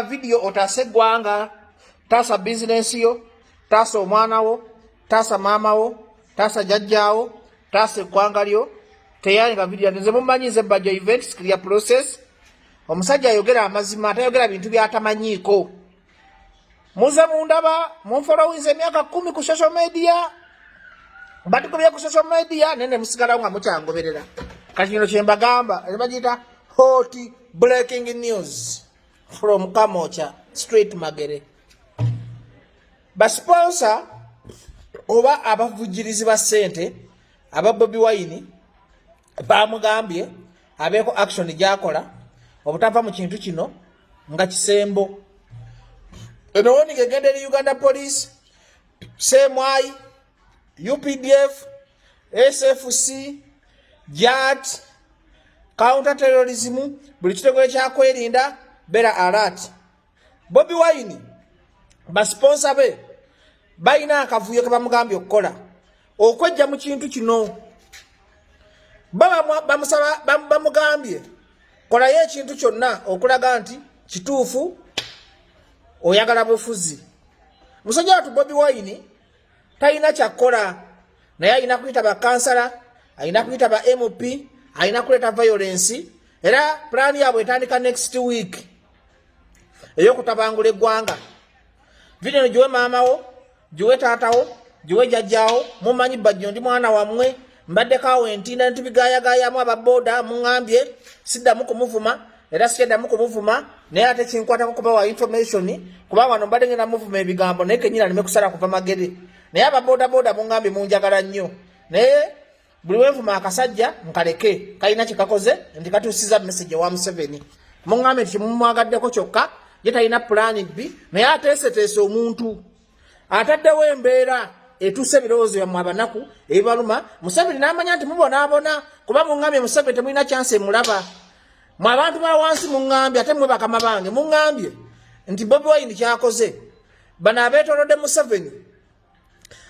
Video otaase eggwanga, taasa bizinensi yo, taasa omwana wo, taasa maama wo, taasa jjajjaawo, taasa eggwanga lyo. Teyalinga video. Nze mumanyi, nze Bajjo Events Clear Process, omusajja ayogera amazima, atayogera bintu byatamanyiiko. Muze mundaba, munfolowinza emyaka 10 ku social media, batukubye ku social media, naye ne musigalawo nga mukyangoberera. Kati kino kyembagamba, bagiyita hot breaking news from Kamocha Street, Magere. Basponsor oba abavujjirizi ba ssente aba Bobi Wine bamugambye abeeko action gyakola obutava mu kintu kino nga kisembo. Eno warning egenda eri Uganda Police, CMI, UPDF, SFC, JAT, counter terrorism, buli kitongole kyakwerinda, bera alert. Bobi Wine basponsor be balina akavuyo ke bamugambye okukola okwejja mu kintu kino. Bamusaba, bamugambye kolayo ekintu kyonna okulaga nti kituufu oyagala bufuzi. Musajja watu Bobi Wine talina kyakkola, naye alina kuyita bakansala, alina kuyita ba MP, alina kuleeta violence. Era pulaani yaabwe etandika next week ey'okutabangula eggwanga. Video giwe maamawo, giwe taatawo, giwe jjajjaawo. Mumanyi Bajjo ndi mwana wammwe, mbaddeko awo entinda netubigayagayamu ababooda. Muŋŋambye siddamu kumuvuma, era sikyaddamu kumuvuma, naye ate kinkwatako kubawa information, kuba wano mbadde ngenda muvuma ebigambo, naye kenyini aleme kusala kuva Magere. Naye ababoodabooda muŋŋambye munjagala nnyo, naye buli wenvuma akasajja nkaleke, kalina kyekakoze nti katuusiza message ewa Museveni. Muŋŋambye nti kyemumwagaddeko kyokka ye talina pulaani B, naye ateeseteese omuntu ataddewo embeera etuusa ebirowoozo byammwe abanaku ebibaluma. Museveni n'amanya nti mubonaabona, kuba muŋŋambye Museveni temulina chance emulaba mwe abantu ba wansi. Muŋŋambye, ate mmwe bakama bange muŋŋambye nti Bobi Wine kyakoze, bano abeetoolodde Museveni,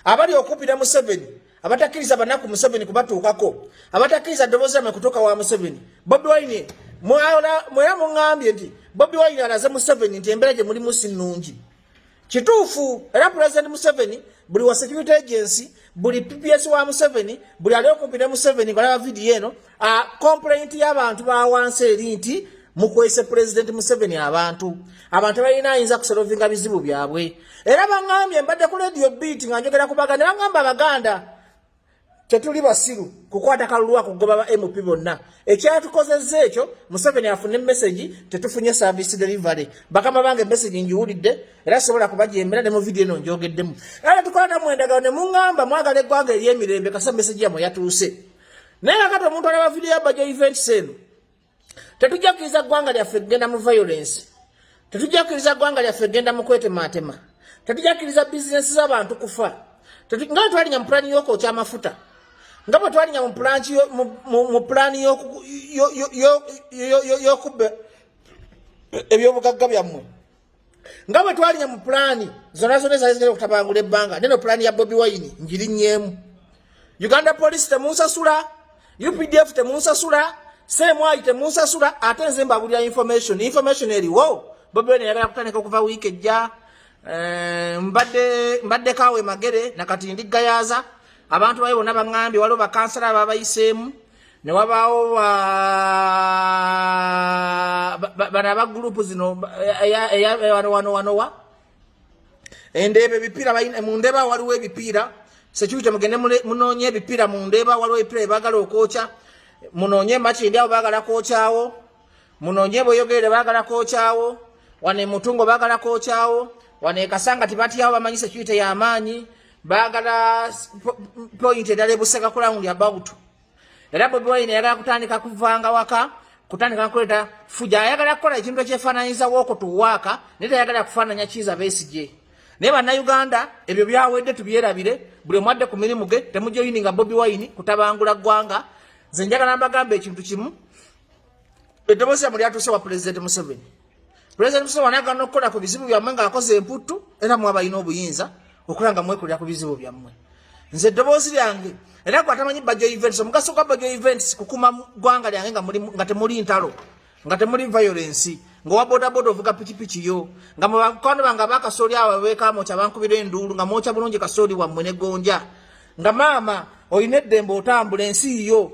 abali okumpi ne Museveni, abatakkiriza banaku Museveni kubatuukako, abatakkiriza ddoboozi lyammwe kutuuka wa Museveni, Bobi Wine mwera muŋŋambye nti Bobi Wine alaze Museveni nti embeera gye mulimu si nnungi. Kituufu. Era President Museveni, buli wa security agency, buli PPS wa Museveni, buli ali okumpi ne Museveni ng'olaba vidiyo eno, complaint y'abantu ba wansi eri nti mukwese President Museveni abantu balina ayinza kusolvinga bizibu byabwe. Era baŋŋambye, mbadde ku Radio Beat nga njogera ku Baganda, baŋŋamba Abaganda tetuli basiru kukwata kalulu kugoba ba MP bonna. Ekyatukozezza ekyo, Museveni afune message tetufunye service delivery. Bakama bange, message ngiwulidde era sobola kubajembera, ne mu video eno njogeddemu. Era tukola nammwe endagaano ne muŋŋamba mwagala eggwanga ery'emirembe, kasa message yammwe yatuuse. Naye kakati omuntu alaba video ya Bajo Events eno, tetujja kukkiriza ggwanga lyaffe kugenda mu violence, tetujja kukkiriza ggwanga lyaffe kugenda mu kwetemaatema, tetujja kukkiriza bizinesi z'abantu kufa. Nga twalinya mu pulaani y'okwokya amafuta, nga bwe twalinya mu pulaani y'okubba ebyobugagga byammwe, nga bwe twalinya mu pulaani zonna zonna ezaali zigenda okutabangula ebbanga, neno pulaani ya Bobi Wine ngirinnyeemu. Uganda Police temunsasula, UPDF temunsasula, CMI temunsasula, ate nze mbabulira information. Information eriwo, Bobi Wine yagala kutandika okuva wiiki ejja. Mbaddeko awo Emagere, nakati ndi Gayaza. Abantu bayo bonna baŋŋambye waliwo bakansala ababayiseemu, ne wabaawo bano aba gurupu zino wano wano wano wa Endeeba, ebipiira mu Ndeeba waliwo ebipiira. Security, mugende munoonye ebipiira mu Ndeeba, waliwo ebipiira byebagala okwokya. Munoonye Makindi awo baagala kwokyawo, munoonye Bweyogerere baagala kwokyawo, wano emutungo baagala kwokyawo, wano Ekasanga tibatyawo, bamanyi security y'amaanyi. Baagala point endala Ebusega ku round about. Era Bobi Wine ayagala kutandika kuvanga waka, kutandika kuleeta fuja, ayagala kukola ekintu ekyefaananyiza walk to work, naye tayagala kufaananya Kiiza Besigye. Naye Bannayuganda, ebyo byawedde, tubyerabire. Buli omu adde ku mirimu ge. Temujoyininga Bobi Wine kutabangula ggwanga. Nze njagala mbagamba ekintu kimu: eddoboozi lyammwe lyatuuse wa Pulezidenti Museveni. Pulezidenti Museveni ayagala n'okukola ku bizibu byammwe ng'akoze emputtu, era mwe abalina obuyinza okulaba nga mwekolera ku bizibu byammwe. Nze eddoboozi lyange, era gwe atamanyi Bajo Events, omugaso gwa Bajo Events kukuma ggwanga lyange nga temuli ntalo, nga temuli violence, Ng'owa bodaboda ovuga pikipiki yo, nga mu bakwano bange abakasooli abo abeekamokya bankubira enduulu nga mwokya bulungi kasooli wammwe ne gonja, nga maama olina eddembe otambula ensi yo.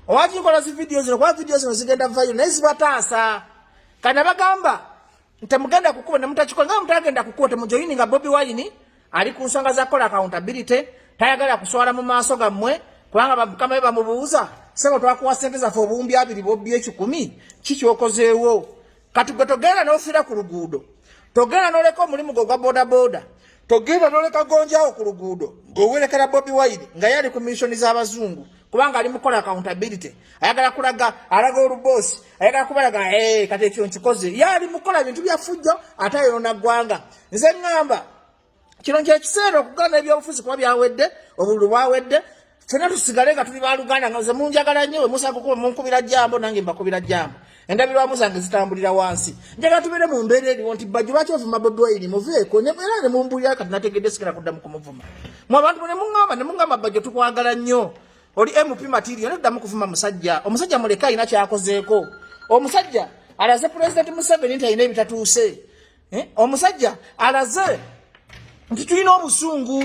Owaki nkola zi vidiyo zino? Kuba vidiyo zino zigenda vayo naye zibataasa. Kati nabagamba ntemugenda kukuba nemutakikola, nga mutagenda kukuba temujoyini nga Bobi Wine ali ku nsonga za kola accountability. Tayagala kuswala mu maaso gammwe, kubanga bakama be bamubuuza, "Sebo, twakuwa sente zaffe 20,000, bobbi 100, kikyokozeewo?" Kati gwe togenda n'ofiira ku luguudo, togenda n'oleka omulimu gwe ogwa bodaboda, togenda n'oleka gonjawo ku luguudo ng'owerekera Bobi Wine nga yali ku missioni z'abazungu, kubanga ali mukola accountability. Ayagala kulaga, alaga oluboosi, ayagala kubalaga, "Hey, kati ekyo nkikoze." Ye ali mukola bintu bya fujjo ate ayonona ggwanga. Nze ŋŋamba kino kyekiseera okugaana ebyobufuzi, kuba byawedde, obululu bwawedde. Fena tusigale nga tuli baluganda, nga nze munjagala nnyo. We musanga kuba munkubira jambo, nange mbakubira jambo. Endabirwamu zange zitambulira wansi. Njagala tubeere mu mbeera eriwo nti, "Bajjo, lwaki ovuma Bobi Wine? Muveeko." Era ne mumbulira. Kati nategedde sigala kuddamu kumuvuma. Mu abantu ne muŋŋamba, ne muŋŋamba, "Bajjo, tukwagala nnyo, oli MP material, neddamu kuvuma musajja. Omusajja muleke, alina kyakozeeko. Omusajja alaze Pulezidenti Museveni nti alina ebitatuuse. Eh, omusajja alaze nti tulina obusungu."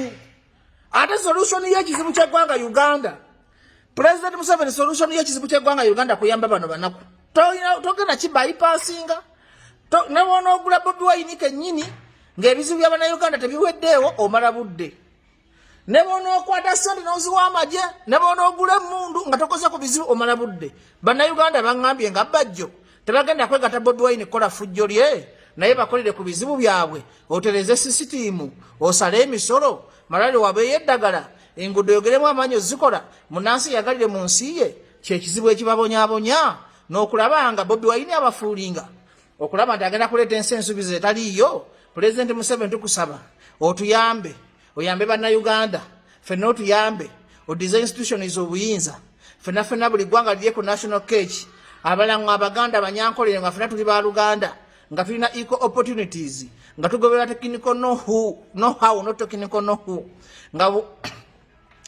Ate solution y'ekizibu ky'eggwanga Uganda, Pulezidenti Museveni, solution y'ekizibu ky'eggwanga Uganda kuyamba bano banaku. Togenda kibypassinga ne bwonoogula Bobi Wine kennyini ng'ebizibu by'abannayuganda tebiweddeewo, omala budde. Ne bwonookwata sente n'oziwa amagye, ne bwonoogula emmundu nga tokoze ku bizibu, omala budde. Bannayuganda baŋŋambye nga Bajjo tebagenda kwegata Bobi Wine kukola fujjo lye, naye bakolere ku bizibu byabwe. Otereze sisitiimu, osale emisolo, malwaliro wabeeyo eddagala, enguudo yogeremu amaanyi ozikola, munansi yagalire mu nsi ye. Kyekizibu ekibabonyaabonya n'okulaba nga Bobi Wine abafuulinga okulaba nti agenda kuleeta ensi ensuubizo etaliiyo. Pulezidenti Museveni, tukusaba otuyambe, oyambe Bannayuganda ffenna, otuyambe odize institutions obuyinza ffenna ffenna, buli ggwanga lirye ku national cake, Abalango, Abaganda, Abanyankolere, nga ffenna tuli baluganda, nga tulina equal opportunities, nga tugoberera technical know how, no technical know who, nga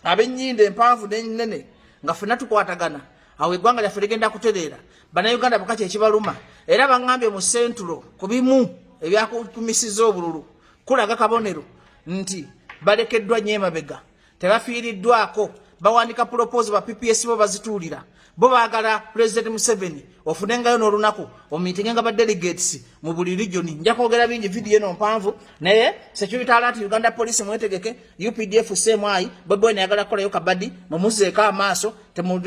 ab'ennyindo empanvu n'ennene nga ffenna tukwatagana. Awo eggwanga lyaffe ligenda kutereera. Bannayuganda buka kyekibaluma. Era baŋŋambye mu sentulo ku bimu ebyakumisiza obululu kulaga kabonero nti balekeddwa nnyo emabega, tebafiiriddwako. Bawandika proposal, ba PPS bo bazituulira. Bo baagala President Museveni ofunengayo n'olunaku omiitinge nga ba delegates mu buli region. Nja kwogera bingi, vidiyo eno mpanvu, naye security alert. Uganda Police mwetegeke, UPDF CMI. Bobi Wine ayagala kukolayo kabadi, mumuzeeko amaaso.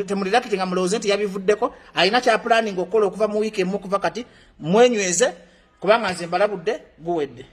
Temulirakiti nga mulowooze nti yabivuddeko. Alina kya planning okukola okuva mu wiiki emu okuva kati. Mwenyweze, kubanga nze mbalabudde, guwedde.